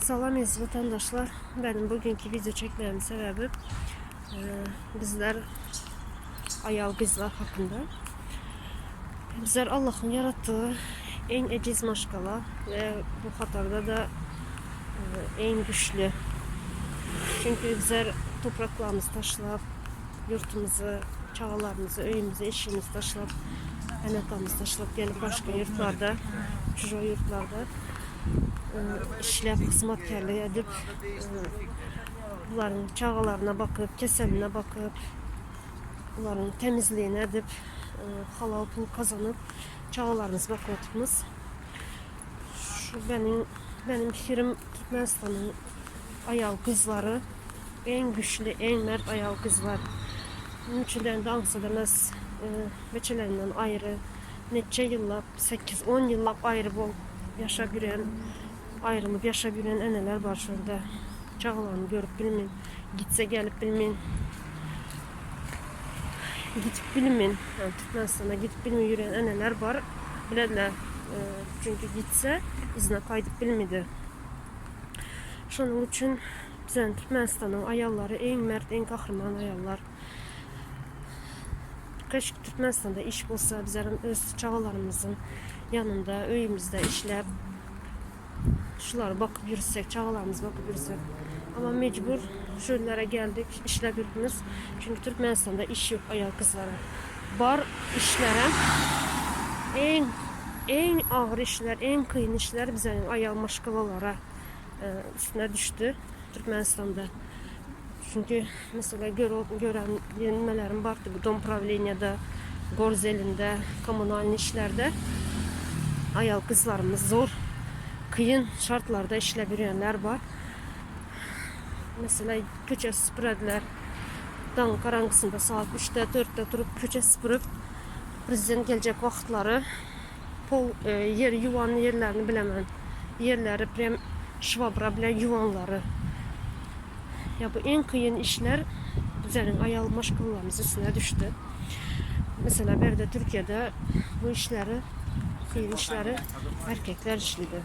Salam eziz vatandaşlar. Benim bugünkü video çekmemin sebebi e, bizler ayal kızlar hakkında. Bizler Allah'ın yarattığı en eciz maşkala ve bu katarda da e, en güçlü. Çünkü bizler topraklarımızı taşlap, yurtumuzu, çağalarımızı, öyümüzü, eşiğimizi taşlap, ene-atamızı taşlap gelip başka yurtlarda, çujo yurtlarda işläp hyzmatkärlik edip, bularyň çagalaryna bakyp, keseline bakyp, bularyň temizligini edip, halal pul gazanyp, çagalarymyzy bakyp otyrmyz. Şu meniň meniň pikirim Türkmenistanyň aýal gyzlary eň güçli, eň mert aýal gyzlar. Munuň üçin de aňsat emes, beçelerinden aýry neçe ýyllap, 8-10 ýyllap aýry bolup ýaşap ýören, aýrylyp ýaşap ýören eneler bar şurada. Çagalaryny görüp bilmeýin, gitse gelip bilmeýin. Gidip bilmeýin. Yani Türkmenistana gidip bilmeýin ýören eneler bar. Bilediler. E, çünki gitse yzyna gaýdyp bilmedi. Şonuň üçin biziň Türkmenistanyň aýallary iň mert, iň gahryman aýallar. Keşke Türkmenistanda iş bolsa, bizlerem öz çagalarymyzyň ýanynda, öýümizde işläp, şulary bakyp ýürsek, çagalarymyzy bakyp ýürsek. Amma mejbur şu ýerlere geldik, işläp ýörümiz. Çünki Türkmenistanda iş ýok aýal gyzlara. Bar işlerem eň eň agyr işler, eň kyn işler biziň aýal maşgalalara üstüne düşdi Türkmenistanda. Çünki mesela gören nimeleriň bardy bu dom prawleniýada, gorzelinde, kommunalnyý işlerde aýal gyzlarymyz zor, kyn şartlarda işläp ýörýänler bar. Mesela köçe süpürediler. Daň garaňkysynda saat 3-de, 4-de turup köçe süpürip prezident geljek wagtlary pol ýer ýuwan ýerlerini bilemen. Ýerleri prem şwabra bilen ýuwanlary. Ya bu iň kyn işler bizleriň aýal maşgalalarymyz üstüne düşdi. Mesela berde Türkiye'de bu işleri, kyn işleri erkekler işledi.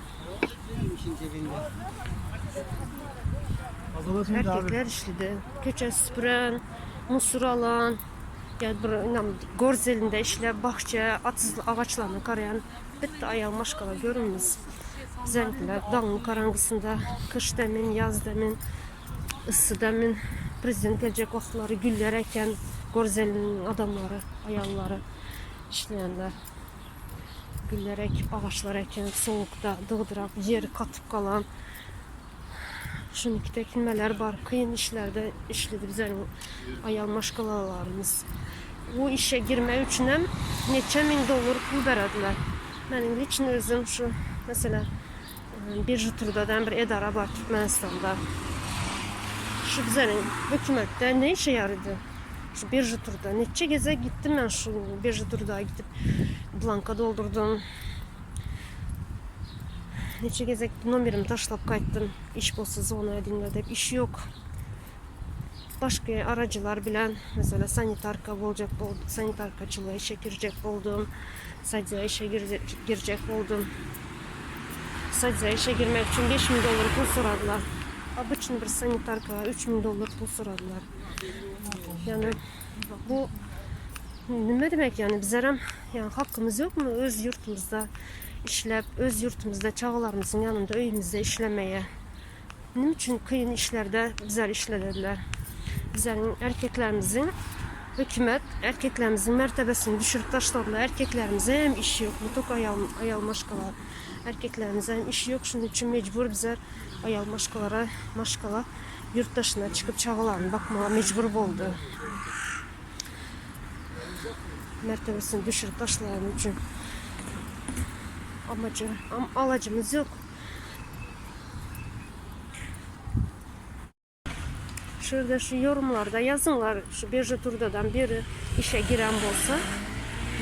Erkekler işledi. Köçe süpüren, musur alan, ya bir gorzelinde işlep bahçe, atız agaçlaryny garayan bitti aýal maşgala görünmez. Bizäňkiler daňyň garaňkysynda, gyş demin, ýaz demin, yssy demin, prezident geljek wagtlary güller eken Gorzeliniň adamlary, aýallary, işleýänler. Güller ekip, agaçlar eken, sowukda dygdyrap, ýeri gatyp galan. Şunuňki tekinmeler bar, kyn işlerde işledi bizleriň aýal maşgalalarymyz. Bu işe girmek üçinem neçe miň dollar pul berediler. Meniň liçno özüm şu mesela Birji Turdadan bir edara bar Türkmenistanda. Şu bizleriň hökümetde ne işe ýarydy? Şu Birji Turda neçe gezek gitdim men şu Birji Turda gidip blanka doldurdum. Neçe gezek nomerimi taşlap gaýtdym. Iş bolsa zvona ediňler dep. Iş ýok. Başga aracılar bilen mesela sanitarka boljak boldum. Sanitarkaçylyga işe girjek boldum. Sadya işe girjek boldum. Sadya işe girmek üçin 5000 dollar pul soradylar. Обычный bir sanitarkaga 3000 dollar pul soradylar. Yani bu nime demek yani bizlerem yani hakkımız yok mu öz yurtumuzda işläp, öz yurtumuzda çagalarymyzyň ýanynda öýümizde işlemeye? Nime üçin kyn işlerde bizler işlederler? Bizleriň erkeklerimiziň hökümet erkeklerimiziň mertebesini düşürip taşladylar. Erkeklerimize hem iş ýok. Ne tok aýal aýal maşgala. Erkeklerimize hem iş ýok. Şunuň üçin mejbur bizler aýal maşgalara maşgala ýurt daşyna çykyp çagalaryny bakmaga mejbur boldy. Mertebesini düşürip taşlany üçin. Amacı, am alacymyz ýok. Şurada şu yorumlarda yazınlar şu Birji Turdadan biri işe giren bolsa.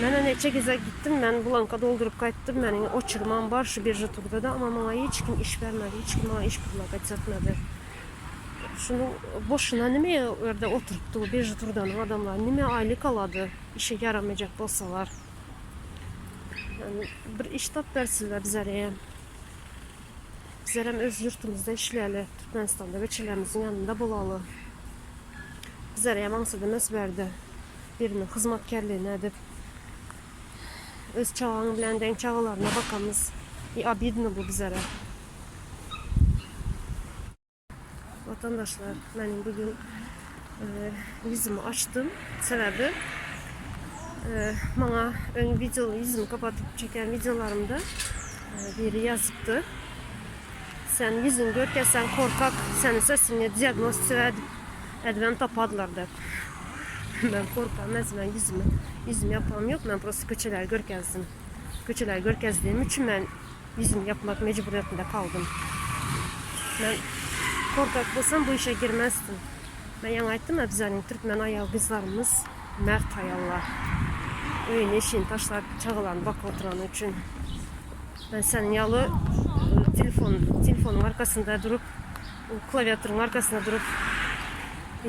Mena neçe gezek gittim men blanka doldurup gaýtdym meniň oçurmam bar şu Birji Turdada ama maňa hiç kim iş bermedi hiç kim maňa iş predlagать etmedi. Şunu boşuna nime o ýerde oturypdy bu Birji Turdanyň adamlary nime aýlyk alady işe ýaramayjak bolsalar. Yani bir iş tap bersinler bizlere. Bizlerem öz ýurtumyzda işläli, Türkmenistanda weçelerimiziň ýanynda bolaly. Bizlerem aňsat emes bärde biriniň hyzmatkärligini edip, öz çagaň bilen deň çagalaryna bakamyz. I obidno bu bizlere. Watandaşlar, meniň bu gün ýüzümi açdym. Sebäbi maňa öň wideo ýüzümi kapatyp çeken wideolarymda biri ýazypdy. Sen ýüzüňi görkezseň korkak, seni sesiňe diagnostika edip edibem tapadylar dep. Men korkam ez, men ýüzümi ýüzümi ýapam ýok, men prosta köçeleri görkezdim. Köçeleri görkezdigim üçin men Ýüzümi ýapmak mejburyýetinde galdym. Men korkak bolsam bu işe girmezdim. Men ýaňy aýtdym-a bizleriň türkmen aýal-gyzlarymyz mert aýallar. Öýüni işini taşlap çagalaryny bakyp oturany üçin. Men seniň ýaly telefon telefonyň arkasynda durup, klawiaturyň arkasynda durup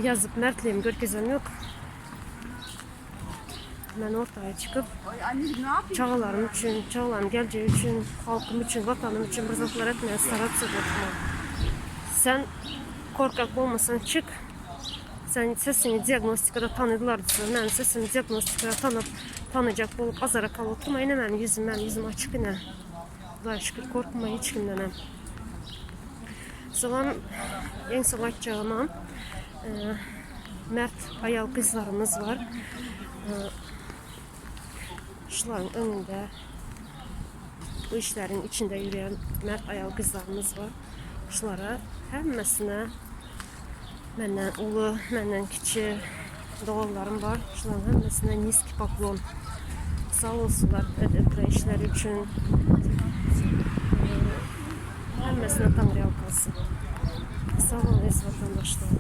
ýazyp mertligimi görkezem ýok. Men ortaga çykyp, çagalarym üçin, çagalarymyň geljegi üçin, halkym üçin, watanym üçin bir zatlar etmäge starаться edip Sen korkak bolmasaň çyk. Sen sesiňi diagnostikada tanydylar diýse, meniň sesimi diagnostikada tanap, tanyjak bolup azara galyp oturma, ine meniň ýüzüm, meniň ýüzüm açyk ine. Hudaýa şükür korkma hiç kimdenem. Salam, iň soň aýtjagymam, mert aýal gyzlarymyz bar. Şularyň öňünde bu işleriň içinde ýörýän mert aýal gyzlarymyz bar. Şulara hemmesine menden uly, menden kiçi doganlarym bar. Şularyň hemmesine niski poklon. Sag bolsunlar edip işleri üçin. Hemmesine Taňryýalkasyn. Sag boluň eziz watandaşlar.